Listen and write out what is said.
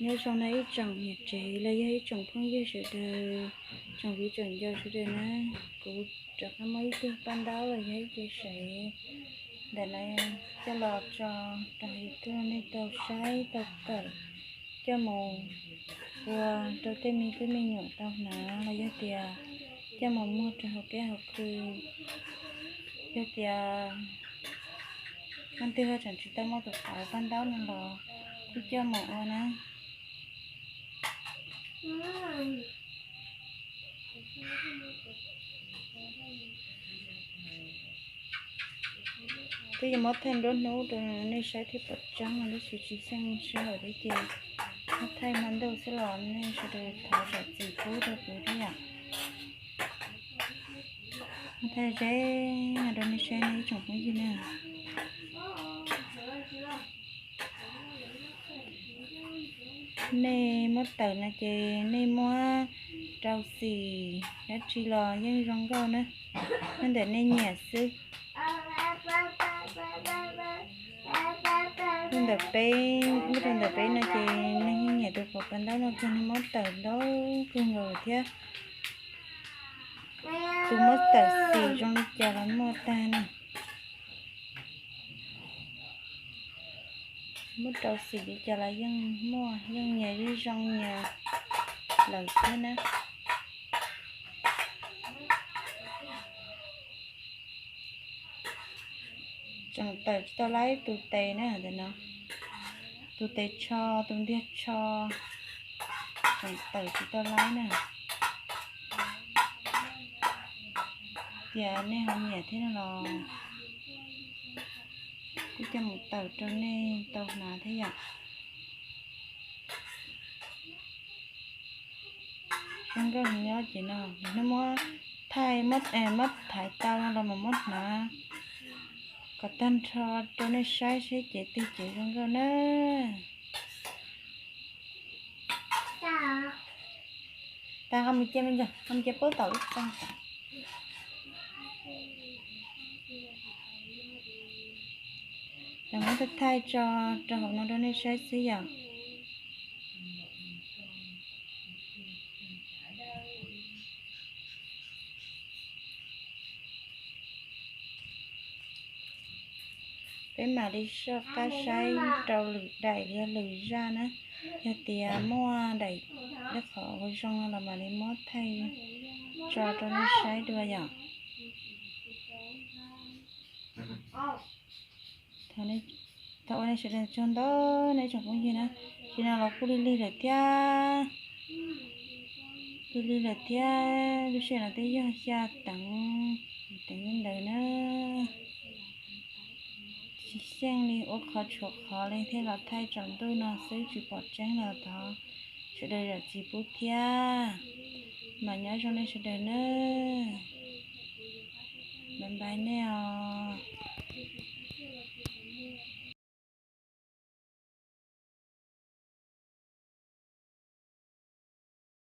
Nyob zoo na ib tsoom niam tsev los yog ib tsoom phooj ywg sawv daws, tsoom viv tsoom ncaus sawv daws na, kuv rov qab muaj ib tug paj ntaub los yog ib ce sev ntawm no coj los tso rau YouTube nej tau saib tau kawm, coj mus ua rau tej me tub me nyuam tau hnav los yog tias coj mus muag rau hauv peb hauv khw. Yog tias leej twg ho tseem tsis tau muaj tus qauv paj ntaub no los kuj coj mus ua na. Twb yuav muab thaij nruab hnub rau nej saib thiaj pom tseeb no tab sis tsis xyeej sij hawm thiab ces muab thaij hmo ntuj xwb los nej sawv daws thov zam txim pub rau kuv thiab yom. Muab thaij ze no rau nej saib nej ib tsoom phooj ywg na. Nej muab tawm no ces nej muab rau xim dab tsi los yeej zoo nkauj na, nyob ntawm nej nyiam xwb. Lub ntawm peb, lub rau ntawm peb no ces neeg yeej nyiam tus qauv paj ntaub no kawg, neeg muab tawm ntau kawg nkaus thiab. Tus muab tawm xim zoo li cas los muaj tag na. Muab rau xim li cas los yeej muaj, yeej nyias zoo nyias lawm thiab na. Tseem tawm tsis tau laib tus tes na, tus tes tsho, tus ntiag tsho, tseem tawm tsis tau laib na. Tias nej ho nyiam thiab no los kuj coj mus tawm rau nej tau hnav thiab yom. Zoo nkauj heev os ces no, hnub muab thaij, muab thaiv tau no los mus muab hnav kom tag nrho rau nej saib seb cev twg cev zoo nkauj na. Tag, qhov mus cia me ntsis, qhov mus cia pub tau ib txog. Los muab thaij tso rau hauv no rau nej saib xwb yom. Peb mam li soj qab saib rau lwm daim los yog lwm zaj na. Yog tias muaj daim, qhov uas zoo no los mam li muab thaij tso rau nej saib dua yom. Thov ua nej sawv daws tsaug ntau nej tsoom phooj ywg na. Tam sim no los kuj lig lig lawm thiab, lig lig lawm thiab, lub sij hawm no twb yog xya teev, teev li ntawd na. Tsis xyeej li, ua qhov tshuav qhov li thiaj los thaij tsaus ntuj no xwb tsis pom tseeb los thov sawv daws zam txim pub thiab. Mas nyob zoo nej sawv daws nawb. Bye bye nej os.